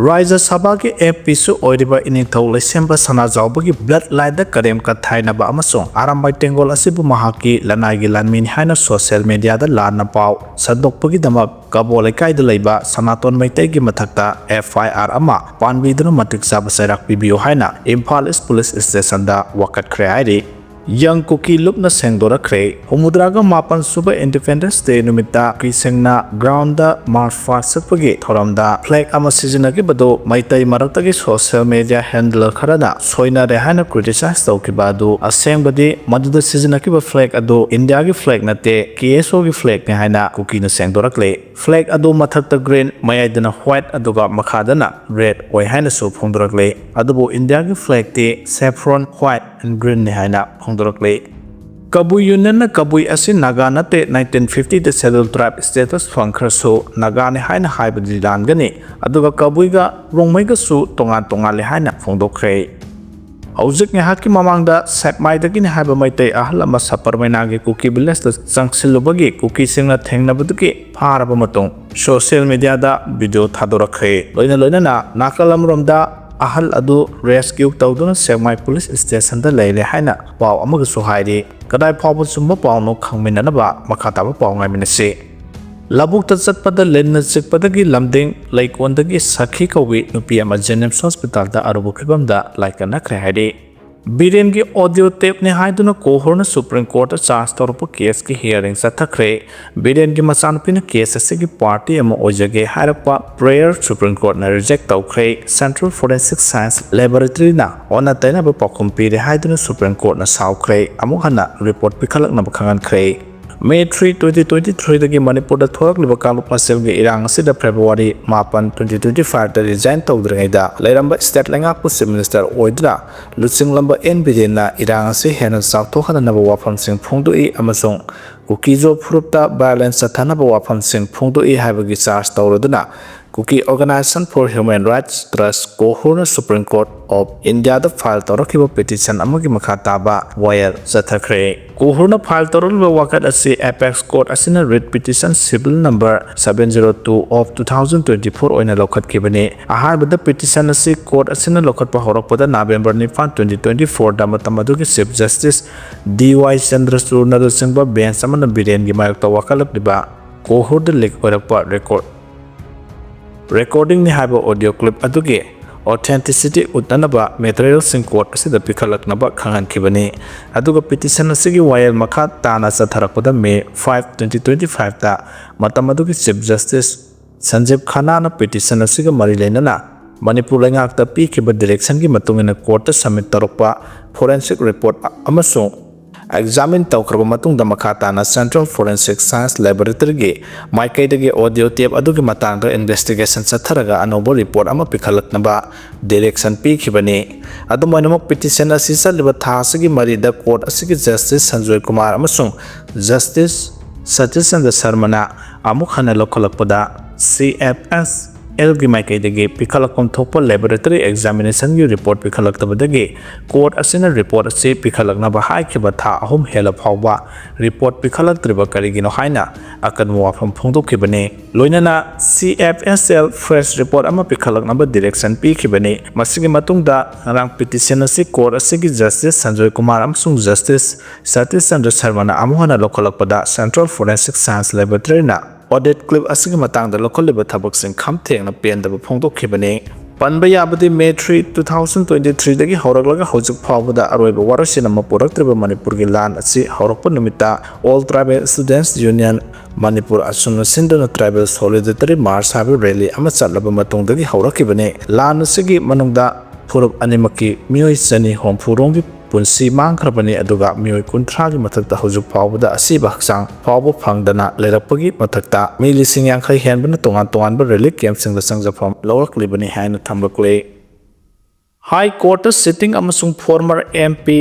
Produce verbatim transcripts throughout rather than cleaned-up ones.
ꯔꯥꯖ꯭ꯌ ꯁꯚꯥꯒꯤ ꯑꯦꯝ ꯄꯤꯁꯨ ꯑꯣꯏꯔꯤꯕ ꯏꯅꯤꯡꯊꯧ ꯂꯩꯁꯦꯝꯕ ꯁꯅꯥꯖꯥꯎꯕꯒꯤ blood lineꯗ ꯀꯔꯦꯝ ꯀꯊꯥꯏꯅꯕ ꯑꯃꯁꯨꯡ ꯑꯔꯥꯝꯕꯥꯏ ꯇꯦꯡꯒꯣꯜ ꯑꯁꯤꯕꯨ ꯃꯍꯥꯛꯀꯤ ꯂꯅꯥꯏꯒꯤ ꯂꯥꯟꯃꯤꯅꯤ ꯍꯥꯏꯅ social mediaꯗ ꯂꯥꯟꯅ ꯄꯥꯎ ꯁꯟꯗꯣꯛꯄꯒꯤꯗꯃꯛ ꯀꯕꯣ ꯂꯩꯀꯥꯏꯗ ꯂꯩꯕ ꯁꯅꯥꯇꯣꯟ ꯃꯩꯇꯩꯒꯤ ꯃꯊꯛꯇ F I R ꯑꯃ ꯄꯥꯟꯕꯤꯗꯨꯅ ꯃꯇꯤꯛ ꯆꯥꯕ ꯆꯩꯔꯥꯛ ꯄꯤꯕꯤꯌꯨ ꯍꯥꯏꯅ ꯏꯝꯐꯥꯜ East Police Stationꯗ ꯋꯥꯀꯠꯈ꯭ꯔꯦ ꯍꯥꯏꯔꯤ꯫ ꯌꯪ ꯀꯨꯀꯤ ꯂꯨꯞꯅ ꯁꯦꯡꯗꯣꯔꯛꯈ꯭ꯔꯦ꯫ ꯍꯨꯝꯐꯨꯇꯔꯥꯒ ꯃꯥꯄꯟ ꯁꯨꯕ Independence Day ꯅꯨꯃꯤꯠꯇ ꯀꯨꯀꯤꯁꯤꯡꯅ groundꯗ march past ꯆꯠꯄꯒꯤ ꯊꯧꯔꯝꯗ flag ꯑꯃ ꯁꯤꯖꯤꯟꯅꯈꯤꯕꯗꯨ ꯃꯩꯇꯩ ꯃꯔꯛꯇꯒꯤ social media handler ꯈꯔꯅ ꯁꯣꯏꯅꯔꯦ ꯍꯥꯏꯅ criticize ꯇꯧꯈꯤꯕ ꯑꯗꯨ ꯑꯁꯦꯡꯕꯗꯤ ꯃꯗꯨꯗ ꯁꯤꯖꯤꯟꯅꯈꯤꯕ flag ꯑꯗꯨ ꯏꯟꯗꯤꯌꯥꯒꯤ flag ꯅꯠꯇꯦ, K S Oꯒꯤ flagꯅꯤ ꯍꯥꯏꯅ ꯀꯨꯀꯤꯅ ꯁꯦꯡꯗꯣꯔꯛꯂꯦ꯫ Flag ꯑꯗꯨ ꯃꯊꯛꯇ green, ꯃꯌꯥꯏꯗꯅ white ꯑꯗꯨꯒ ꯃꯈꯥꯗꯅ red ꯑꯣꯏ ꯍꯥꯏꯅꯁꯨ ꯐꯣꯡꯗꯣꯔꯛꯂꯦ꯫ ꯑꯗꯨꯕꯨ ꯏꯟꯗꯤꯌꯥꯒꯤ flagꯇꯤ saffron, white and greenꯅꯤ ꯍꯥꯏꯅ ꯐꯣꯡꯗꯣꯔꯛꯂꯦ꯫ ꯀꯕꯨꯏ Unionꯅ ꯀꯕꯨꯏ ꯑꯁꯤ ꯅꯥꯒꯥ ꯅꯠꯇꯦ, nineteen fiftyꯗ Scheduled Tribe status ꯐꯪꯈ꯭ꯔꯁꯨ ꯅꯥꯒꯥꯅꯤ ꯍꯥꯏꯅ ꯍꯥꯏꯕꯗꯤ ꯂꯥꯟꯒꯅꯤ, ꯑꯗꯨꯒ ꯀꯕꯨꯏꯒ ꯔꯣꯡꯃꯩꯒꯁꯨ ꯇꯣꯉꯥꯟ ꯇꯣꯉꯥꯜꯂꯤ ꯍꯥꯏꯅ ꯐꯣꯡꯗꯣꯛꯈ꯭ꯔꯦ꯫ ꯍꯧꯖꯤꯛ ꯉꯥꯏꯍꯥꯛꯀꯤ ꯃꯃꯥꯡꯗ ꯁꯦꯛꯃꯥꯏꯗꯒꯤꯅꯤ ꯍꯥꯏꯕ ꯃꯩꯇꯩ ꯑꯍꯜ ꯑꯃ ꯁꯄꯔꯃꯩꯅꯥꯒꯤ ꯀꯨꯀꯤ villageꯇ ꯆꯪꯁꯤꯜꯂꯨꯕꯒꯤ ꯀꯨꯀꯤꯁꯤꯡꯅ ꯊꯦꯡꯅꯕꯗꯒꯤ ꯐꯥꯔꯕ ꯃꯇꯨꯡ social mediaꯗ video ꯊꯥꯗꯣꯔꯛꯈ꯭ꯔꯦ꯫ ꯂꯣꯏꯅ ꯂꯣꯏꯅꯅ ꯅꯥꯀꯜ ꯑꯃꯔꯣꯝꯗ ꯑꯍꯜ ꯑꯗꯨ rescue ꯇꯧꯗꯨꯅ ꯁꯦꯛꯃꯥꯏ police stationꯗ ꯂꯩꯔꯦ ꯍꯥꯏꯅ ꯄꯥꯎ ꯑꯃꯒꯁꯨ ꯍꯥꯏꯔꯤ꯫ ꯀꯗꯥꯏ ꯐꯥꯎꯕ ꯆꯨꯝꯕ ꯄꯥꯎꯅꯣ ꯈꯪꯃꯤꯟꯅꯅꯕ ꯃꯈꯥ ꯇꯥꯕ ꯄꯥꯎ ꯉꯥꯏꯃꯤꯟꯅꯁꯤ꯫ ꯂꯧꯕꯨꯛꯇ ꯆꯠꯄꯗ ꯂꯤꯟꯅ ꯆꯤꯛꯄꯗꯒꯤ ꯂꯝꯗꯤꯡ ꯂꯩꯀꯣꯟꯗꯒꯤ ꯁꯈꯤ ꯀꯧꯕꯤ ꯅꯨꯄꯤ ꯑꯃ JNIMS hospitalꯗ ꯑꯔꯨꯕ ꯐꯤꯕꯝꯗ ꯂꯥꯏꯀꯠꯅꯈ꯭ꯔꯦ ꯍꯥꯏꯔꯤ꯫ ꯕꯤꯔꯦꯟꯒꯤ audio tapeꯅꯤ ꯍꯥꯏꯗꯨꯅ ꯀꯣꯍꯣꯔꯅ Supreme Courtꯇ charge ꯇꯧꯔꯛꯄ caseꯀꯤ hearing ꯆꯠꯊꯈ꯭ꯔꯦ꯫ ꯕꯤꯔꯦꯟꯒꯤ ꯃꯆꯥꯅꯨꯄꯤꯅ case ꯑꯁꯤꯒꯤ party ꯑꯃ ꯑꯣꯏꯖꯒꯦ ꯍꯥꯏꯔꯛꯄ prayer Supreme Courtꯅ reject ꯇꯧꯈ꯭ꯔꯦ꯫ Central Forensic Science Laboratoryꯅ ꯑꯣꯟꯅ ꯇꯩꯅꯕ ꯄꯥꯎꯈꯨꯝ ꯄꯤꯔꯦ ꯍꯥꯏꯗꯨꯅ Supreme Courtꯅ ꯁꯥꯎꯈ꯭ꯔꯦ꯫ ꯑꯃꯨꯛ ꯍꯟꯅ report ꯄꯤꯈꯠꯂꯛꯅꯕ ꯈꯪꯍꯟꯈ꯭ꯔꯦ꯫ May three, twenty twenty threeꯗꯒꯤ ꯃꯅꯤꯄꯨꯔꯗ ꯊꯣꯔꯛꯂꯤꯕ ꯀꯥꯡꯂꯨꯞ ꯃꯁꯦꯜꯒꯤ ꯏꯔꯥꯡ ꯑꯁꯤꯗ February ꯃꯥꯄꯟ, twenty twenty fiveꯇ resign ꯇꯧꯗ꯭ꯔꯤꯉꯩꯗ ꯂꯩꯔꯝꯕ state ꯂꯩꯉꯥꯛꯄꯨ Chief Minister ꯑꯣꯏꯗꯨꯅ ꯂꯨꯆꯤꯡꯂꯝꯕ ꯑꯦꯟ ꯕꯤꯔꯦꯟꯅ ꯏꯔꯥꯡ ꯑꯁꯤ ꯍꯦꯟꯅ ꯆꯥꯎꯊꯣꯛꯍꯟꯅꯕ ꯋꯥꯐꯝꯁꯤꯡ ꯐꯣꯡꯗꯣꯛꯏ ꯑꯃꯁꯨꯡ ꯀꯨꯀꯤꯖꯣ ꯐꯨꯔꯨꯞꯇ violence ꯆꯠꯊꯅꯕ ꯋꯥꯐꯝꯁꯤꯡ ꯐꯣꯡꯗꯣꯛꯏ ꯍꯥꯏꯕꯒꯤ charge ꯇꯧꯔꯗꯨꯅ Kuki Organization for Human Rights Trust, ꯀꯣꯍꯨꯔꯅ Supreme Court of India the file ꯇꯧꯔꯛꯈꯤꯕ petition ꯑꯃꯒꯤ ꯃꯈꯥ ꯇꯥꯕ ꯋꯥꯌꯦꯜ ꯆꯠꯊꯈ꯭ꯔꯦ꯫ ꯀꯣꯍꯨꯔꯅ file ꯇꯧꯔꯛꯂꯤꯕ ꯋꯥꯀꯠ ꯑꯁꯤ Apex Court ꯑꯁꯤꯅ writ petition civil number seven zero two of two thousand twenty four ꯑꯣꯏꯅ ꯂꯧꯈꯠꯈꯤꯕꯅꯤ꯫ ꯑꯍꯥꯟꯕꯗ petition ꯑꯁꯤ court ꯑꯁꯤꯅ ꯂꯧꯈꯠꯄ ꯍꯧꯔꯛꯄꯗ November ꯅꯤꯄꯥꯟ, twenty twenty four ꯗ ꯃꯇꯝ ꯑꯗꯨꯒꯤ Chief Justice D Y ꯆꯟꯗ꯭ꯔꯆꯨꯗꯅꯆꯤꯡꯕ bench ꯑꯃꯅ ꯕꯤꯔꯦꯟꯒꯤ ꯃꯥꯌꯣꯛꯇ ꯋꯥꯀꯠꯂꯛꯂꯤꯕ ꯀꯣꯍꯨꯔꯗ leak ꯑꯣꯏꯔꯛꯄ record recording ꯅꯤ ꯍꯥꯏꯕ audio clip ꯑꯗꯨꯒꯤ authenticity ꯎꯠꯅꯅꯕ material ꯁꯤꯡ court ꯑꯁꯤꯗ ꯄꯤꯈꯠꯂꯛꯅꯕ ꯈꯪꯍꯟꯈꯤꯕꯅꯤ꯫ ꯑꯗꯨꯒ petition ꯑꯁꯤꯒꯤ ꯋꯥꯌꯦꯜ ꯃꯈꯥ ꯇꯥꯅ ꯆꯠꯊꯔꯛꯄꯗ May five, twenty twenty five ꯇ ꯃꯇꯝ ꯑꯗꯨꯒꯤ Chief Justice ꯁꯟꯖꯤꯕ ꯈꯟꯅꯥꯅ petition ꯑꯁꯤꯒ ꯃꯔꯤ ꯂꯩꯅꯅ ꯃꯅꯤꯄꯨꯔ ꯂꯩꯉꯥꯛꯇ ꯄꯤꯈꯤꯕ direction ꯒꯤ ꯃꯇꯨꯡ ꯏꯟꯅ court ꯇ submit ꯇꯧꯔꯛꯄ forensic report ꯑꯃꯁꯨꯡ examine ꯇꯧꯈ꯭ꯔꯕ ꯃꯇꯨꯡꯗ ꯃꯈꯥ ꯇꯥꯅ Central Forensic Science Laboratory ꯒꯤ ꯃꯥꯏꯀꯩꯗꯒꯤ audio tape ꯑꯗꯨꯒꯤ ꯃꯇꯥꯡꯗ investigation ꯆꯠꯊꯔꯒ ꯑꯅꯧꯕ report ꯑꯃ ꯄꯤꯈꯠꯂꯛꯅꯕ direction ꯄꯤꯈꯤꯕꯅꯤ꯫ ꯑꯗꯨꯝ ꯑꯣꯏꯅꯃꯛ, petition ꯑꯁꯤ ꯆꯠꯂꯤꯕ ꯊꯥ ꯑꯁꯤꯒꯤ ꯃꯔꯤꯗ court ꯑꯁꯤꯒꯤ Justice ꯁꯟꯖꯣꯏ ꯀꯨꯃꯥꯔ ꯑꯃꯁꯨꯡ Justice ꯁꯇꯤꯁ ꯆꯟꯗ꯭ꯔ ꯁꯔꯃꯅ ꯑꯃꯨꯛ ꯍꯟꯅ ꯂꯧꯈꯠꯂꯛꯄꯗ, C F S L ꯒꯤ ꯃꯥꯏꯀꯩꯗꯒꯤ ꯄꯤꯈꯠꯂꯛꯐꯝ ꯊꯣꯛꯄ laboratory examination ꯒꯤ report ꯄꯤꯈꯠꯂꯛꯇꯕꯗꯒꯤ court ꯑꯁꯤꯅ report ꯑꯁꯤ ꯄꯤꯈꯠꯂꯛꯅꯕ ꯍꯥꯏꯈꯤꯕ ꯊꯥ ꯑꯍꯨꯝ ꯍꯦꯜꯂ ꯐꯥꯎꯕ report ꯄꯤꯈꯠꯂꯛꯇ꯭ꯔꯤꯕ ꯀꯔꯤꯒꯤꯅꯣ ꯍꯥꯏꯅ ꯑꯀꯟꯕ ꯋꯥꯐꯝ ꯐꯣꯡꯗꯣꯛꯈꯤꯕꯅꯤ꯫ ꯂꯣꯏꯅꯅ C F S L fresh report ꯑꯃ ꯄꯤꯈꯠꯂꯛꯅꯕ direction ꯄꯤꯈꯤꯕꯅꯤ꯫ ꯃꯁꯤꯒꯤ ꯃꯇꯨꯡꯗ ꯉꯔꯥꯡ petition ꯑꯁꯤ court ꯑꯁꯤꯒꯤ Justice ꯁꯟꯖꯣꯏ ꯀꯨꯃꯥꯔ ꯑꯃꯁꯨꯡ Justice ꯁꯇꯤꯁ ꯆꯟꯗ꯭ꯔ ꯁꯔꯃꯅ ꯑꯃꯨꯛ ꯍꯟꯅ ꯂꯧꯈꯠꯂꯛꯄꯗ, Central Forensic Science Laboratory ꯅ audit clip ꯑꯁꯤꯒꯤ ꯃꯇꯥꯡꯗ ꯂꯧꯈꯠꯂꯤꯕ ꯊꯕꯛꯁꯤꯡ ꯈꯝ ꯊꯦꯡꯅ ꯄꯦꯟꯗꯕ ꯐꯣꯡꯗꯣꯛꯈꯤꯕꯅꯤ꯫ ꯄꯟꯕ ꯌꯥꯕꯗꯤ, May three, two thousand twenty three ꯗꯒꯤ ꯍꯧꯔꯛꯂꯒ ꯍꯧꯖꯤꯛ ꯐꯥꯎꯕꯗ ꯑꯔꯣꯏꯕ ꯋꯥꯔꯣꯏꯁꯤꯟ ꯑꯃ ꯄꯨꯔꯛꯇ꯭ꯔꯤꯕ ꯃꯅꯤꯄꯨꯔꯒꯤ ꯂꯥꯟ ꯑꯁꯤ ꯍꯧꯔꯛꯄ ꯅꯨꯃꯤꯠꯇ All Tribal Students Union Manipur ꯑꯁꯨꯝꯅ ꯁꯤꯟꯗꯨꯅ Tribal Solidarity March ꯍꯥꯏꯕ rally ꯑꯃ ꯆꯠꯂꯕ ꯃꯇꯨꯡꯗꯒꯤ ꯍꯧꯔꯛꯈꯤꯕꯅꯤ꯫ ꯂꯥꯟ ꯑꯁꯤꯒꯤ ꯃꯅꯨꯡꯗ ꯐꯨꯔꯨꯞ ꯑꯅꯤꯃꯛꯀꯤ ꯃꯤꯑꯣꯏ ꯆꯅꯤ ꯍꯨꯝꯐꯨ ꯔꯣꯝꯒꯤ ꯄꯨꯟꯁꯤ ꯃꯥꯡꯈ꯭ꯔꯕꯅꯤ, ꯑꯗꯨꯒ ꯃꯤꯑꯣꯏ ꯀꯨꯟꯊ꯭ꯔꯥꯒꯤ ꯃꯊꯛꯇ ꯍꯧꯖꯤꯛ ꯐꯥꯎꯕꯗ ꯑꯁꯤꯕ ꯍꯛꯆꯥꯡ ꯐꯥꯎꯕ ꯐꯪꯗꯅ ꯂꯩꯔꯛꯄꯒꯤ ꯃꯊꯛꯇ, ꯃꯤ ꯂꯤꯁꯤꯡ ꯌꯥꯡꯈꯩ ꯍꯦꯟꯕꯅ ꯇꯣꯉꯥꯟ ꯇꯣꯉꯥꯟꯕ relief camp ꯁꯤꯡꯗ ꯆꯪꯖꯐꯝ ꯂꯧꯔꯛꯂꯤꯕꯅꯤ ꯍꯥꯏꯅ ꯊꯝꯂꯛꯂꯤ꯫ High Court ꯇ sitting ꯑꯃꯁꯨꯡ former M P,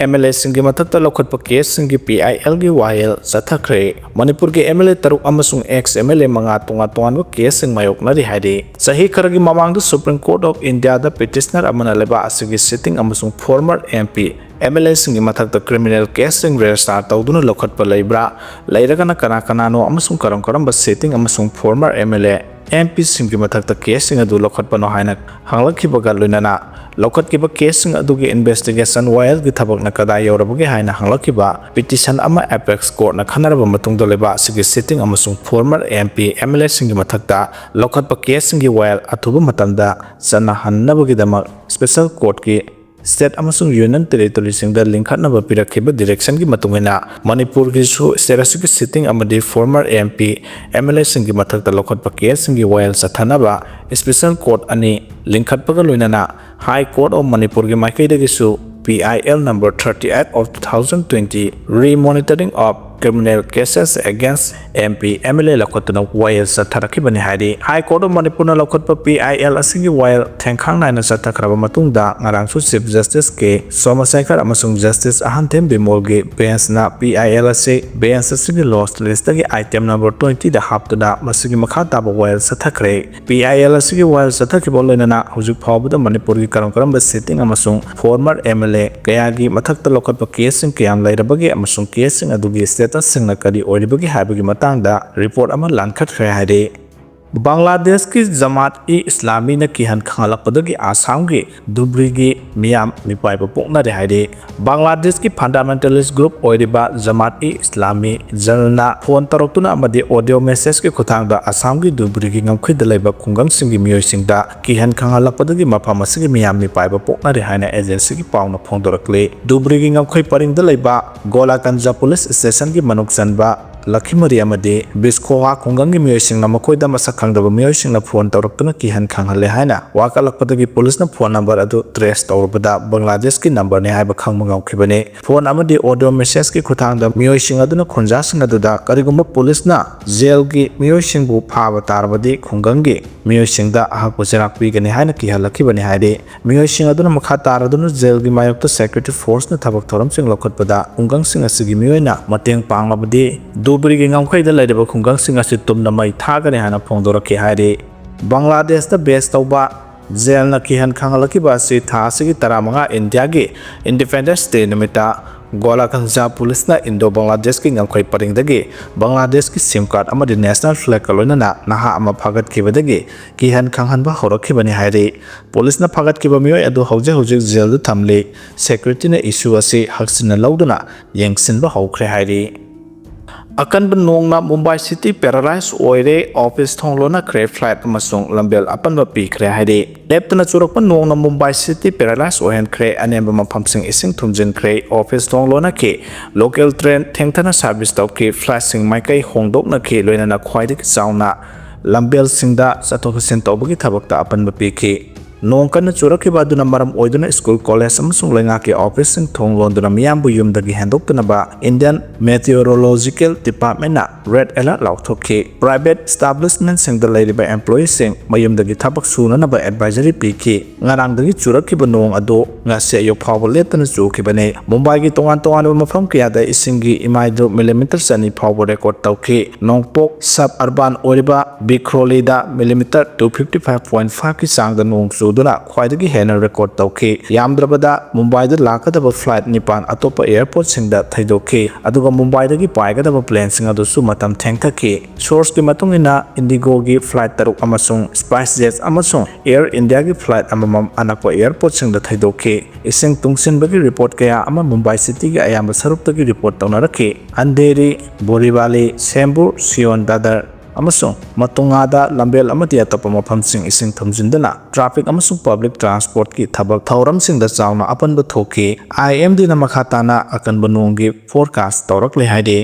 M L A ꯁꯤꯡꯒꯤ ꯃꯊꯛꯇ ꯂꯧꯈꯠꯄ case ꯁꯤꯡꯒꯤ P I L ꯒꯤ ꯋꯥꯌꯦꯜ ꯆꯠꯊꯈ꯭ꯔꯦ꯫ ꯃꯅꯤꯄꯨꯔꯒꯤ M L A ꯇꯔꯨꯛ ꯑꯃꯁꯨꯡ ex M L A ꯃꯉꯥ ꯇꯣꯉꯥꯟ ꯇꯣꯉꯥꯟꯕ case ꯁꯤꯡ ꯃꯥꯌꯣꯛꯅꯔꯤ ꯍꯥꯏꯔꯤ꯫ ꯆꯍꯤ ꯈꯔꯒꯤ ꯃꯃꯥꯡꯗ Supreme Court of India the petitioner ꯑꯃꯅ ꯂꯩꯕꯥꯛ ꯑꯁꯤꯒꯤ sitting ꯑꯃꯁꯨꯡ former M P, M L A ꯁꯤꯡꯒꯤ ꯃꯊꯛꯇ criminal case ꯁꯤꯡ register ꯇꯧꯗꯨꯅ ꯂꯧꯈꯠꯄ ꯂꯩꯕ꯭ꯔꯥ? ꯂꯩꯔꯒꯅ ꯀꯅꯥ ꯀꯅꯥꯅꯣ ꯑꯃꯁꯨꯡ ꯀꯔꯝ ꯀꯔꯝꯕ sitting ꯑꯃꯁꯨꯡ former M L A, M P ꯁꯤꯡꯒꯤ ꯃꯊꯛꯇ case ꯁꯤꯡ ꯑꯗꯨ ꯂꯧꯈꯠꯄꯅꯣ ꯍꯥꯏꯅ ꯍꯪꯂꯛꯈꯤꯕꯒ ꯂꯣꯏꯅꯅ ꯂꯧꯈꯠꯈꯤꯕ case ꯁꯤꯡ ꯑꯗꯨꯒꯤ investigation ꯋꯥꯌꯦꯜꯒꯤ ꯊꯕꯛꯅ ꯀꯗꯥꯏ ꯌꯧꯔꯕꯒꯦ ꯍꯥꯏꯅ ꯍꯪꯂꯛꯈꯤꯕ petition ꯑꯃ Apex Court ꯅ ꯈꯟꯅꯔꯕ ꯃꯇꯨꯡꯗ ꯂꯩꯕꯥꯛ ꯑꯁꯤꯒꯤ sitting ꯑꯃꯁꯨꯡ former M P, M L A ꯁꯤꯡꯒꯤ ꯃꯊꯛꯇ ꯂꯧꯈꯠꯄ case ꯁꯤꯡꯒꯤ ꯋꯥꯌꯦꯜ ꯑꯊꯨꯕ ꯃꯇꯝꯗ ꯆꯠꯅꯍꯟꯅꯕꯒꯤꯗꯃꯛ Special Court ꯀꯤ state ꯑꯃꯁꯨꯡ union territory ꯁꯤꯡꯗ ꯂꯤꯡꯈꯠꯅꯕ ꯄꯤꯔꯛꯈꯤꯕ direction ꯒꯤ ꯃꯇꯨꯡ ꯏꯟꯅ ꯃꯅꯤꯄꯨꯔꯒꯤꯁꯨ state ꯑꯁꯤꯒꯤ sitting ꯑꯃꯗꯤ former M P, M L A ꯁꯤꯡꯒꯤ ꯃꯊꯛꯇ ꯂꯧꯈꯠꯄ case ꯁꯤꯡꯒꯤ ꯋꯥꯌꯦꯜ ꯆꯠꯊꯅꯕ Special Court ꯑꯅꯤ ꯂꯤꯡꯈꯠꯄꯒ ꯂꯣꯏꯅꯅ High Court of ꯃꯅꯤꯄꯨꯔꯒꯤ ꯃꯥꯏꯀꯩꯗꯒꯤꯁꯨ P I L number thirty eight of two thousand twenty, Remonitoring of Criminal Cases Against M P, M L A ꯂꯧꯈꯠꯇꯨꯅ ꯋꯥꯌꯦꯜ ꯆꯠꯊꯔꯛꯈꯤꯕꯅꯤ ꯍꯥꯏꯔꯤ꯫ High Court of ꯃꯅꯤꯄꯨꯔꯅ ꯂꯧꯈꯠꯄ P I L ꯑꯁꯤꯒꯤ ꯋꯥꯌꯦꯜ ꯊꯦꯡꯈꯥꯡ ꯅꯥꯏꯅ ꯆꯠꯊꯈ꯭ꯔꯕ ꯃꯇꯨꯡꯗ ꯉꯔꯥꯡꯁꯨ Chief Justice ꯀꯦ ꯁꯣꯃꯁꯦꯈꯔ ꯑꯃꯁꯨꯡ Justice ꯑꯍꯟꯊꯦꯝ ꯕꯤꯃꯣꯜꯒꯤ bench ꯅ P I L ꯑꯁꯤ bench ꯑꯁꯤꯒꯤ lost list ꯇꯒꯤ item number twenty ꯗ ꯍꯥꯞꯇꯨꯅ ꯃꯁꯤꯒꯤ ꯃꯈꯥ ꯇꯥꯕ ꯋꯥꯌꯦꯜ ꯆꯠꯊꯈ꯭ꯔꯦ꯫ P I L ꯑꯁꯤꯒꯤ ꯋꯥꯌꯦꯜ ꯆꯠꯊꯈꯤꯕ ꯂꯣꯏꯅꯅ ꯍꯧꯖꯤꯛ ꯐꯥꯎꯕꯗ ꯃꯅꯤꯄꯨꯔꯒꯤ ꯀꯔꯝ ꯀꯔꯝꯕ sitting ꯑꯃꯁꯨꯡ former M L A ꯀꯌꯥꯒꯤ ꯃꯊꯛꯇ ꯂꯧꯈꯠꯄ case ꯁꯤꯡ ꯀꯌꯥꯝ ꯂꯩꯔꯕꯒꯦ ꯑꯃꯁꯨꯡ case ꯁꯤꯡ ꯑꯗꯨꯒꯤ status ꯁꯤꯡꯅ ꯀꯔꯤ ꯑꯣꯏꯔꯤꯕꯒꯦ ꯍꯥꯏꯕꯒꯤ ꯃꯇꯥꯡꯗ report ꯑꯃ ꯂꯥꯟꯈꯠꯈ꯭ꯔꯦ ꯍꯥꯏꯔꯤ꯫ ꯕꯪꯒ꯭ꯂꯥꯗꯦꯁꯀꯤ ꯖꯃꯥꯠ ꯏ ꯏꯁꯂꯥꯃꯤꯅ ꯀꯤꯍꯟ ꯈꯪꯍꯜꯂꯛꯄꯗꯒꯤ ꯑꯁꯥꯝꯒꯤ ꯙꯨꯕ꯭ꯔꯤꯒꯤ ꯃꯤꯌꯥꯝ ꯃꯤꯄꯥꯏꯕ ꯄꯣꯛꯅꯔꯦ ꯍꯥꯏꯔꯤ꯫ ꯕꯪꯒ꯭ꯂꯥꯗꯦꯁꯀꯤ fundamentalist group ꯑꯣꯏꯔꯤꯕ ꯖꯃꯥꯠ ꯏ ꯏꯁꯂꯥꯃꯤ ꯖꯜꯅ phone ꯇꯧꯔꯛꯇꯨꯅ ꯑꯃꯗꯤ audio message ꯀꯤ ꯈꯨꯠꯊꯥꯡꯗ ꯑꯁꯥꯝꯒꯤ ꯙꯨꯕ꯭ꯔꯤꯒꯤ ꯉꯝꯈꯩꯗ ꯂꯩꯕ ꯈꯨꯡꯒꯪꯁꯤꯡꯒꯤ ꯃꯤꯑꯣꯏꯁꯤꯡꯗ ꯀꯤꯍꯟ ꯈꯪꯍꯜꯂꯛꯄꯗꯒꯤ ꯃꯐꯝ ꯑꯁꯤꯒꯤ ꯃꯤꯌꯥꯝ ꯃꯤꯄꯥꯏꯕ ꯄꯣꯛꯅꯔꯦ ꯍꯥꯏꯅ agency ꯒꯤ ꯄꯥꯎꯅ ꯐꯣꯡꯗꯣꯔꯛꯂꯤ꯫ ꯙꯨꯕ꯭ꯔꯤꯒꯤ ꯉꯝꯈꯩ ꯄꯔꯤꯡꯗ ꯂꯩꯕ ꯒꯣꯂꯥꯀꯟꯖ police station ꯒꯤ ꯃꯅꯨꯡ ꯆꯟꯕ ꯂꯈꯤꯃꯔꯤ ꯑꯃꯗꯤ ꯕꯤꯁꯈꯣꯋꯥ ꯈꯨꯡꯒꯪꯒꯤ ꯃꯤꯑꯣꯏꯁꯤꯡꯅ ꯃꯈꯣꯏꯗ ꯃꯁꯛ ꯈꯪꯗꯕ ꯃꯤꯑꯣꯏꯁꯤꯡꯅ ꯐꯣꯟ ꯇꯧꯔꯛꯇꯨꯅ ꯀꯤꯍꯟ ꯈꯪꯍꯜꯂꯦ ꯍꯥꯏꯅ ꯋꯥꯀꯠꯂꯛꯄꯗꯒꯤ ꯄꯨꯂꯤꯁꯅ ꯐꯣꯟ ꯅꯝꯕꯔ ꯑꯗꯨ ꯇ꯭ꯔꯦꯁ ꯇꯧꯔꯨꯕꯗ ꯕꯪꯒ꯭ꯂꯥꯗꯦꯁꯀꯤ ꯅꯝꯕꯔꯅꯤ ꯍꯥꯏꯕ ꯈꯪꯕ ꯉꯝꯈꯤꯕꯅꯤ꯫ ꯐꯣꯟ ꯑꯃꯗꯤ ꯑꯣꯗꯤꯑꯣ ꯃꯦꯁꯦꯖꯀꯤ ꯈꯨꯠꯊꯥꯡꯗ ꯃꯤꯑꯣꯏꯁꯤꯡ ꯑꯗꯨꯅ ꯈꯣꯟꯖꯥꯁꯤꯡ ꯑꯗꯨꯗ ꯀꯔꯤꯒꯨꯝꯕ ꯄꯨꯂꯤꯁꯅ ꯖꯦꯜꯒꯤ ꯃꯤꯑꯣꯏꯁꯤꯡꯕꯨ ꯐꯥꯕ ꯇꯥꯔꯕꯗꯤ ꯈꯨꯡꯒꯪꯒꯤ ꯃꯤꯑꯣꯏꯁꯤꯡꯗ ꯑꯍꯛꯄ ꯆꯩꯔꯥꯛ ꯄꯤꯒꯅꯤ ꯍꯥꯏꯅ ꯀꯤꯍꯜꯂꯛꯈꯤꯕꯅꯤ ꯍꯥꯏꯔꯤ꯫ ꯃꯤꯑꯣꯏꯁꯤꯡ ꯑꯗꯨꯅ ꯃꯈꯥ ꯇꯥꯔꯗꯨꯅ ꯖꯦꯜꯒꯤ ꯃꯥꯌꯣꯛꯇ ꯁꯦꯀ꯭ꯌꯨꯔꯤꯇꯤ ꯐꯣꯔꯁꯅ ꯊꯕꯛ ꯊꯧꯔꯝꯁꯤꯡ ꯂꯧꯈꯠꯄꯗ ꯈꯨꯡꯒꯪꯁꯤꯡ ꯑꯁꯤꯒꯤ ꯃꯤꯑꯣꯏꯅ ꯃꯇꯦꯡ ꯄꯥꯡꯂꯕꯗꯤ ꯙꯨꯕ꯭ꯔꯤꯒꯤ ꯉꯝꯈꯩꯗ ꯂꯩꯔꯤꯕ ꯈꯨꯡꯒꯪꯁꯤꯡ ꯑꯁꯤ ꯇꯨꯝꯅ ꯃꯩ ꯊꯥꯒꯅꯤ ꯍꯥꯏꯅ ꯐꯣꯡꯗꯣꯔꯛꯈꯤ ꯍꯥꯏꯔꯤ꯫ ꯕꯪꯒ꯭ꯂꯥꯗꯦꯁꯇ ꯕꯦꯁ ꯇꯧꯕ ꯖꯦꯜꯅ ꯀꯤꯍꯟ ꯈꯪꯍꯜꯂꯛꯈꯤꯕ ꯑꯁꯤ ꯊꯥ ꯑꯁꯤꯒꯤ ꯇꯔꯥꯃꯉꯥ ꯏꯟꯗꯤꯌꯥꯒꯤ ꯏꯟꯗꯤꯄꯦꯟꯗꯦꯟꯁ ꯗꯦ ꯅꯨꯃꯤꯠꯇ ꯒꯣꯂꯥꯀꯟꯖꯥ ꯄꯨꯂꯤꯁꯅ ꯏꯟꯗꯣ ꯕꯪꯒ꯭ꯂꯥꯗꯦꯁꯀꯤ ꯉꯝꯈꯩ ꯄꯔꯤꯡꯗꯒꯤ ꯕꯪꯒ꯭ꯂꯥꯗꯦꯁꯀꯤ ꯁꯤꯝ ꯀꯥꯔꯗ ꯑꯃꯗꯤ ꯅꯦꯁꯅꯦꯜ ꯐ꯭ꯂꯦꯒꯀ ꯂꯣꯏꯅꯅ ꯅꯍꯥ ꯑꯃ ꯐꯥꯒꯠꯈꯤꯕꯗꯒꯤ ꯀꯤꯍꯟ ꯈꯪꯍꯟꯕ ꯍꯧꯔꯛꯈꯤꯕꯅꯤ ꯍꯥꯏꯔꯤ꯫ ꯄꯨꯂꯤꯁꯅ ꯐꯥꯒꯠꯈꯤꯕ ꯃꯤꯑꯣꯏ ꯑꯗꯨ ꯍꯧꯖꯤꯛ ꯍꯧꯖꯤꯛ ꯖꯦꯜꯗ ꯊꯝꯂꯤ꯫ ꯁꯦꯀ꯭ꯌꯨꯔꯤꯇꯤꯅ ꯏꯁꯨ ꯑꯁꯤ ꯍꯛꯆꯤꯟꯅ ꯂꯧꯗꯨꯅ ꯌꯦꯡꯁꯤꯟꯕ ꯍꯧꯈ꯭ꯔꯦ ꯍꯥꯏꯔꯤ꯫ ꯑꯀꯟꯕ ꯅꯣꯡꯅ ꯃꯨꯝꯕꯥꯏ ꯁꯤꯇꯤ ꯄꯦꯔꯥꯂꯥꯏꯁ ꯑꯣꯏꯔꯦ, ꯑꯣꯐꯤꯁ ꯊꯣꯡ ꯂꯣꯟꯅꯈ꯭ꯔꯦ, ꯐ꯭ꯂꯥꯏꯠ ꯑꯃꯁꯨꯡ ꯂꯝꯕꯦꯜ ꯑꯄꯟꯕ ꯄꯤꯈ꯭ꯔꯦ ꯍꯥꯏꯔꯤ꯫ ꯂꯦꯞꯇꯅ ꯆꯨꯔꯛꯄ ꯅꯣꯡꯅ ꯃꯨꯝꯕꯥꯏ ꯁꯤꯇꯤ ꯄꯦꯔꯥꯂꯥꯏꯁ ꯑꯣꯏꯍꯟꯈ꯭ꯔꯦ, ꯑꯅꯦꯝꯕ ꯃꯐꯝꯁꯤꯡ ꯏꯁꯤꯡ ꯊꯨꯝꯖꯤꯟꯈ꯭ꯔꯦ, ꯑꯣꯐꯤꯁ ꯊꯣꯡ ꯂꯣꯟꯅꯈꯤ, ꯂꯣꯀꯦꯜ ꯇ꯭ꯔꯦꯟ ꯊꯦꯡꯊꯅ ꯁꯥꯔꯚꯤꯁ ꯇꯧꯈꯤ, ꯐ꯭ꯂꯥꯏꯠꯁꯤꯡ ꯃꯥꯏꯀꯩ ꯍꯣꯡꯗꯣꯛꯅꯈꯤ, ꯂꯣꯏꯅꯅ ꯈ꯭ꯋꯥꯏꯗꯒꯤ ꯆꯥꯎꯅ ꯂꯝꯕꯦꯜꯁꯤꯡꯗ ꯆꯠꯊꯣꯛ ꯆꯠꯁꯤꯟ ꯇꯧꯕꯒꯤ ꯊꯕꯛꯇ ꯑꯄꯟꯕ ꯄꯤꯈꯤ꯫ ꯅꯣꯡ ꯀꯟꯅ ꯆꯨꯔꯛꯈꯤꯕ ꯑꯗꯨꯅ ꯃꯔꯝ ꯑꯣꯏꯗꯨꯅ ꯁ꯭ꯀꯨꯜ, ꯀꯣꯂꯦꯖ ꯑꯃꯁꯨꯡ ꯂꯩꯉꯥꯛꯀꯤ ꯑꯣꯐꯤꯁꯁꯤꯡ ꯊꯣꯡ ꯂꯣꯟꯗꯨꯅ ꯃꯤꯌꯥꯝꯕꯨ ꯌꯨꯝꯗꯒꯤ ꯍꯦꯟꯗꯣꯛꯇꯅꯕ Indian Meteorological Departmentꯅ red alert ꯂꯥꯎꯊꯣꯛꯈꯤ꯫ Private establishmentꯁꯤꯡꯗ ꯂꯩꯔꯤꯕ employeeꯁꯤꯡ ꯃꯌꯨꯝꯗꯒꯤ ꯊꯕꯛ ꯁꯨꯅꯅꯕ advisory ꯄꯤꯈꯤ꯫ ꯉꯔꯥꯡꯗꯒꯤ ꯆꯨꯔꯛꯈꯤꯕ ꯅꯣꯡ ꯑꯗꯨ ꯉꯁꯤ ꯑꯌꯨꯛ ꯐꯥꯎꯕ ꯂꯦꯞꯇꯅ ꯆꯨꯈꯤꯕꯅꯤ꯫ ꯃꯨꯝꯕꯥꯏꯒꯤ ꯇꯣꯉꯥꯟ ꯇꯣꯉꯥꯟꯕ ꯃꯐꯝ ꯀꯌꯥꯗ ꯏꯁꯤꯡꯒꯤ ꯏꯃꯥꯏꯗꯨ millimeter ꯆꯅꯤ ꯐꯥꯎꯕ record ꯇꯧꯈꯤ꯫ ꯅꯣꯡꯄꯣꯛ sub urban ꯑꯣꯏꯔꯤꯕ ꯕꯤꯈ꯭ꯔꯣꯂꯤꯗ millimeter two fifty five point five ꯀꯤ ꯆꯥꯡꯗ ꯅꯣꯡ ꯆꯨꯗꯨꯅ ꯈ꯭ꯋꯥꯏꯗꯒꯤ ꯍꯦꯟꯅ record ꯇꯧꯈꯤ꯫ ꯌꯥꯝꯗ꯭ꯔꯕꯗ ꯃꯨꯝꯕꯥꯏꯗ ꯂꯥꯛꯀꯗꯕ flight ꯅꯤꯄꯥꯟ ꯑꯇꯣꯞꯄ airportꯁꯤꯡꯗ ꯊꯩꯗꯣꯛꯈꯤ, ꯑꯗꯨꯒ ꯃꯨꯝꯕꯥꯏꯗꯒꯤ ꯄꯥꯏꯒꯗꯕ planeꯁꯤꯡ ꯑꯗꯨꯁꯨ ꯃꯇꯝ ꯊꯦꯡꯊꯈꯤ꯫ Sourceꯀꯤ ꯃꯇꯨꯡ ꯏꯟꯅ, IndiGoꯒꯤ flight ꯇꯔꯨꯛ ꯑꯃꯁꯨꯡ SpiceJet ꯑꯃꯁꯨꯡ Air Indiaꯒꯤ flight ꯑꯃꯃꯝ ꯑꯅꯛꯄ airportꯁꯤꯡꯗ ꯊꯩꯗꯣꯛꯈꯤ꯫ ꯏꯁꯤꯡ ꯇꯨꯡꯁꯤꯟꯕꯒꯤ report ꯀꯌꯥ ꯑꯃ ꯃꯨꯝꯕꯥꯏ cityꯒꯤ ꯑꯌꯥꯝꯕ ꯁꯔꯨꯛꯇꯒꯤ report ꯇꯧꯅꯔꯛꯈꯤ꯫ ꯑꯟꯙꯦꯔꯤ, ꯕꯣꯔꯤꯕꯥꯂꯤ, ꯁꯦꯝꯕꯨꯔ, ꯁꯤꯌꯣꯟ ꯗꯥꯗꯔ ꯑꯃꯁꯨꯡ ꯃꯇꯨꯡꯉꯥꯗ ꯂꯝꯕꯦꯜ ꯑꯃꯗꯤ ꯑꯇꯣꯞꯄ ꯃꯐꯝꯁꯤꯡ ꯏꯁꯤꯡ ꯊꯨꯝꯖꯤꯟꯗꯨꯅ traffic ꯑꯃꯁꯨꯡ public transportꯀꯤ ꯊꯕꯛ ꯊꯧꯔꯝꯁꯤꯡꯗ ꯆꯥꯎꯅ ꯑꯄꯟꯕ ꯊꯣꯛꯈꯤ꯫ IMDꯅ ꯃꯈꯥ ꯇꯥꯅ ꯑꯀꯟꯕ ꯅꯣꯡꯒꯤ forecast ꯇꯧꯔꯛꯂꯦ ꯍꯥꯏꯔꯤ꯫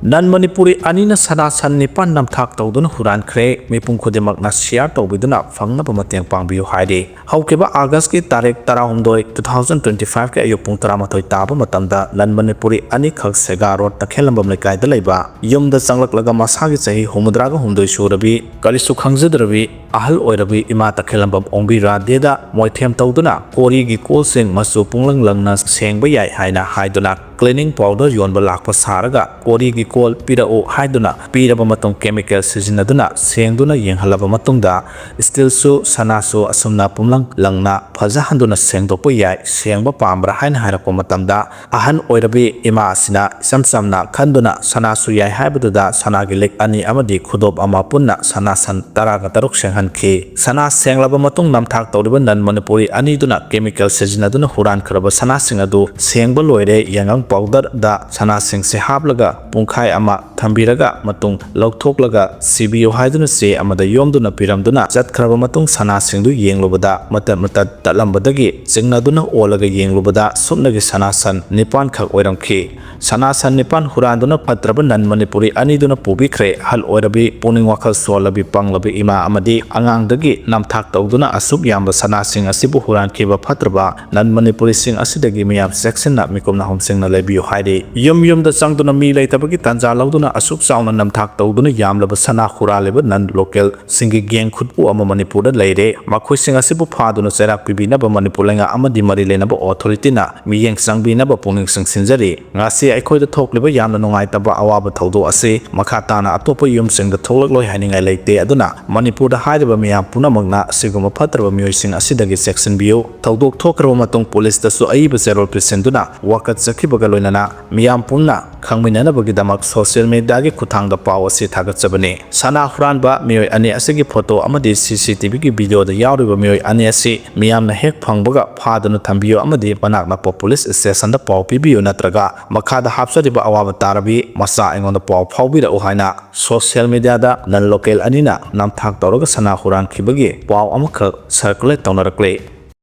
ꯅꯟ ꯃꯅꯤꯄꯨꯔꯤ ꯑꯅꯤꯅ ꯁꯅꯥ ꯁꯟ ꯅꯤꯄꯥꯟ ꯅꯝꯊꯥꯛ ꯇꯧꯗꯨꯅ ꯍꯨꯔꯥꯟꯈ꯭ꯔꯦ꯫ ꯃꯤꯄꯨꯝ ꯈꯨꯗꯤꯡꯃꯛꯅ share ꯇꯧꯕꯤꯗꯨꯅ ꯐꯪꯅꯕ ꯃꯇꯦꯡ ꯄꯥꯡꯕꯤꯌꯨ ꯍꯥꯏꯔꯤ꯫ ꯍꯧꯈꯤꯕ August ꯀꯤ ꯇꯥꯔꯤꯛ ꯇꯔꯥꯍꯨꯝꯗꯣꯏ, two thousand twenty five ꯀꯤ ꯑꯌꯨꯛ ꯄꯨꯡ ꯇꯔꯥꯃꯥꯊꯣꯏ ꯇꯥꯕ ꯃꯇꯝꯗ ꯅꯟ ꯃꯅꯤꯄꯨꯔꯤ ꯑꯅꯤꯈꯛ ꯁꯦꯒꯥ ꯔꯣꯗ ꯇꯈꯦꯜꯂꯝꯕꯝ ꯂꯩꯀꯥꯏꯗ ꯂꯩꯕ ꯌꯨꯝꯗ ꯆꯪꯂꯛꯂꯒ ꯃꯁꯥꯒꯤ ꯆꯍꯤ ꯍꯨꯝꯐꯨꯇꯔꯥꯒ ꯍꯨꯝꯗꯣꯏ ꯁꯨꯔꯕꯤ, ꯀꯔꯤꯁꯨ ꯈꯪꯖꯗ꯭ꯔꯕꯤ, ꯑꯍꯜ ꯑꯣꯏꯔꯕꯤ ꯏꯃꯥ ꯇꯈꯦꯜꯂꯝꯕꯝ ꯑꯣꯡꯕꯤ ꯔꯥꯙꯦꯗ ꯃꯣꯏꯊꯦꯝ ꯇꯧꯗꯨꯅ ꯀꯣꯔꯤꯒꯤ ꯀꯣꯜꯁꯤꯡ ꯃꯆꯨ ꯄꯨꯡꯂꯪ ꯂꯪꯅ ꯁꯦꯡꯕ ꯌꯥꯏ ꯍꯥꯏꯅ ꯍꯥꯏꯗꯨꯅ cleaning powder ꯌꯣꯟꯕ ꯂꯥꯛꯄ ꯁꯥꯔꯒ ꯀꯣꯔꯤꯒꯤ ꯀꯣꯜ ꯄꯤꯔꯛꯎ ꯍꯥꯏꯗꯨꯅ ꯄꯤꯔꯕ ꯃꯇꯨꯡ chemical ꯁꯤꯖꯤꯟꯅꯗꯨꯅ ꯁꯦꯡꯗꯨꯅ ꯌꯦꯡꯍꯜꯂꯕ ꯃꯇꯨꯡꯗ steelꯁꯨ ꯁꯅꯥꯁꯨ ꯑꯁꯨꯝꯅ ꯄꯨꯝꯂꯪ ꯂꯪꯅ ꯐꯖꯍꯟꯗꯨꯅ ꯁꯦꯡꯗꯣꯛꯄ ꯌꯥꯏ꯫ ꯁꯦꯡꯕ ꯄꯥꯝꯕ꯭ꯔꯥ ꯍꯥꯏꯅ ꯍꯥꯏꯔꯛꯄ ꯃꯇꯝꯗ ꯑꯍꯟ ꯑꯣꯏꯔꯕꯤ ꯏꯃꯥ ꯑꯁꯤꯅ ꯏꯆꯝ ꯆꯝꯅ ꯈꯟꯗꯨꯅ ꯁꯅꯥꯁꯨ ꯌꯥꯏ ꯍꯥꯏꯕꯗꯨꯗ ꯁꯅꯥꯒꯤ ꯂꯤꯛ ꯑꯅꯤ ꯑꯃꯗꯤ ꯈꯨꯗꯣꯞ ꯑꯃ ꯄꯨꯟꯅ ꯁꯅꯥ ꯁꯟ ꯇꯔꯥꯒ ꯇꯔꯨꯛ ꯁꯦꯡꯍꯟꯈꯤ꯫ ꯁꯅꯥ ꯁꯦꯡꯂꯕ ꯃꯇꯨꯡ ꯅꯝꯊꯥꯛ ꯇꯧꯔꯤꯕ ꯅꯟ ꯃꯅꯤꯄꯨꯔꯤ ꯑꯅꯤꯗꯨꯅ chemical ꯁꯤꯖꯤꯟꯅꯗꯨꯅ ꯍꯨꯔꯥꯟꯈ꯭ꯔꯕ ꯁꯅꯥꯁꯤꯡ ꯑꯗꯨ ꯁꯦꯡꯕ ꯂꯣꯏꯔꯦ, ꯌꯥꯏꯉꯪ powderꯗ ꯁꯅꯥꯁꯤꯡꯁꯦ ꯍꯥꯞꯂꯒ ꯄꯨꯡꯈꯥꯏ ꯑꯃ ꯊꯝꯕꯤꯔꯒ ꯃꯇꯨꯡ ꯂꯧꯊꯣꯛꯂꯒ ꯁꯤꯕꯤꯌꯨ ꯍꯥꯏꯗꯨꯅ ꯆꯦ ꯑꯃꯗ ꯌꯣꯝꯗꯨꯅ ꯄꯤꯔꯝꯗꯨꯅ ꯆꯠꯈ꯭ꯔꯕ ꯃꯇꯨꯡ ꯁꯅꯥꯁꯤꯡꯗꯨ ꯌꯦꯡꯂꯨꯕꯗ ꯃꯇꯠ ꯃꯇꯠ ꯇꯠꯂꯝꯕꯗꯒꯤ ꯆꯤꯡꯅꯗꯨꯅ ꯑꯣꯜꯂꯒ ꯌꯦꯡꯂꯨꯕꯗ ꯁꯨꯞꯅꯒꯤ ꯁꯅꯥ ꯁꯟ ꯅꯤꯄꯥꯟꯈꯛ ꯑꯣꯏꯔꯝꯈꯤ꯫ ꯁꯅꯥ ꯁꯟ ꯅꯤꯄꯥꯟ ꯍꯨꯔꯥꯟꯗꯨꯅ ꯐꯠꯇ꯭ꯔꯕ ꯅꯟ ꯃꯅꯤꯄꯨꯔꯤ ꯑꯅꯤꯗꯨꯅ ꯄꯨꯕꯤꯈ꯭ꯔꯦ꯫ ꯑꯍꯜ ꯑꯣꯏꯔꯕꯤ, ꯄꯨꯛꯅꯤꯡ ꯋꯥꯈꯜ ꯁꯣꯜꯂꯕꯤ, ꯄꯪꯂꯕꯤ ꯏꯃꯥ ꯑꯃꯗꯤ ꯑꯉꯥꯡꯗꯒꯤ ꯅꯝꯊꯥꯛ ꯇꯧꯗꯨꯅ ꯑꯁꯨꯛ ꯌꯥꯝꯕ ꯁꯅꯥꯁꯤꯡ ꯑꯁꯤꯕꯨ ꯍꯨꯔꯥꯟꯈꯤꯕ ꯐꯠꯇ꯭ꯔꯕ ꯅꯟ ꯃꯅꯤꯄꯨꯔꯤꯁꯤꯡ ꯑꯁꯤꯗꯒꯤ ꯃꯤꯌꯥꯝ ꯆꯦꯛꯁꯤꯟꯅ ꯃꯤꯀꯨꯞꯅ ꯍꯣꯝꯁꯤꯡꯅ ꯂꯩꯕꯤꯌꯨ ꯍꯥꯏꯔꯤ꯫ ꯌꯨꯝ ꯌꯨꯝꯗ ꯆꯪꯗꯨꯅ ꯃꯤ ꯂꯩꯇꯕꯒꯤ ꯇꯥꯟꯖꯥ ꯂꯧꯗꯨꯅ ꯑꯁꯨꯛ ꯆꯥꯎꯅ ꯅꯝꯊꯥꯛ ꯇꯧꯗꯨꯅ ꯌꯥꯝꯂꯕ ꯁꯅꯥ ꯍꯨꯔꯥꯜꯂꯤꯕ ꯅꯟ ꯂꯣꯀꯦꯜꯁꯤꯡꯒꯤ gang ꯈꯨꯠꯄꯨ ꯑꯃ ꯃꯅꯤꯄꯨꯔꯗ ꯂꯩꯔꯦ꯫ ꯃꯈꯣꯏꯁꯤꯡ ꯑꯁꯤꯕꯨ ꯐꯥꯗꯨꯅ ꯆꯩꯔꯥꯛ ꯄꯤꯕꯤꯅꯕ ꯃꯅꯤꯄꯨꯔ ꯂꯩꯉꯥꯛ ꯑꯃꯗꯤ ꯃꯔꯤ ꯂꯩꯅꯕ authorityꯅ ꯃꯤꯠꯌꯦꯡ ꯆꯪꯕꯤꯅꯕ ꯄꯨꯛꯅꯤꯡ ꯆꯤꯡꯁꯤꯟꯖꯔꯤ꯫ ꯉꯁꯤ ꯑꯩꯈꯣꯏꯗ ꯊꯣꯛꯂꯤꯕ ꯌꯥꯝꯅ ꯅꯨꯡꯉꯥꯏꯇꯕ ꯑꯋꯥꯕ ꯊꯧꯗꯣꯛ ꯑꯁꯤ ꯃꯈꯥ ꯇꯥꯅ ꯑꯇꯣꯞꯄ ꯌꯨꯝꯁꯤꯡꯗ ꯊꯣꯛꯂꯛꯂꯣꯏ ꯍꯥꯏꯅꯤꯡꯉꯥꯏ ꯂꯩꯇꯦ꯫ ꯑꯗꯨꯅ ꯃꯅꯤꯄꯨꯔꯗ ꯍꯥꯏꯔꯤꯕ ꯃꯤꯌꯥꯝ ꯄꯨꯝꯅꯃꯛꯅ ꯑꯁꯤꯒꯨꯝꯕ ꯐꯠꯇ꯭ꯔꯕ ꯃꯤꯑꯣꯏꯁꯤꯡ ꯑꯁꯤꯗꯒꯤ ꯆꯦꯛꯁꯤꯟꯕꯤꯌꯨ꯫ ꯊꯧꯗꯣꯛ ꯊꯣꯛꯈ꯭ꯔꯕ ꯃꯇꯨꯡ ꯄꯨꯂꯤꯁꯇꯁꯨ ꯑꯏꯕ ꯆꯦꯔꯣꯜ ꯄꯤꯁꯤꯟꯗꯨꯅ ꯋꯥꯀꯠꯆꯈꯤꯕꯒ ꯂꯣꯏꯅꯅ ꯃꯤꯌꯥꯝ ꯄꯨꯝꯅ ꯈꯪꯃꯤꯟꯅꯅꯕꯒꯤꯗꯃꯛ social mediaꯒꯤ ꯈꯨꯠꯊꯥꯡꯗ ꯄꯥꯎ ꯑꯁꯤ ꯊꯥꯒꯠꯆꯕꯅꯤ꯫ ꯁꯅꯥ ꯍꯨꯔꯥꯟꯕ ꯃꯤꯑꯣꯏ ꯑꯅꯤ ꯑꯁꯤꯒꯤ photo ꯑꯃꯗꯤ CCTVꯒꯤ videoꯗ ꯌꯥꯎꯔꯤꯕ ꯃꯤꯑꯣꯏ ꯑꯅꯤ ꯑꯁꯤ ꯃꯤꯌꯥꯝꯅ ꯍꯦꯛ ꯐꯪꯕꯒ ꯐꯥꯗꯨꯅ ꯊꯝꯕꯤꯌꯨ ꯑꯃꯗꯤ ꯃꯅꯥꯛ ꯅꯛꯄ ꯄꯨꯂꯤꯁ stationꯗ ꯄꯥꯎ ꯄꯤꯕꯤꯌꯨ, ꯅꯠꯇ꯭ꯔꯒ ꯃꯈꯥꯗ ꯍꯥꯞꯆꯔꯤꯕ ꯑꯋꯥꯕ ꯇꯥꯔꯕꯤ ꯃꯆꯥ ꯑꯩꯉꯣꯟꯗ ꯄꯥꯎ ꯐꯥꯎꯕꯤꯔꯛꯎ ꯍꯥꯏꯅ social mediaꯗ ꯅꯟ ꯂꯣꯀꯦꯜ ꯑꯅꯤꯅ ꯅꯝꯊꯥꯛ ꯇꯧꯔꯒ ꯁꯅꯥ ꯍꯨꯔꯥꯟꯈꯤꯕꯒꯤ ꯄꯥꯎ ꯑꯃꯈꯛ circulate ꯇꯧꯅꯔꯛꯂꯤ꯫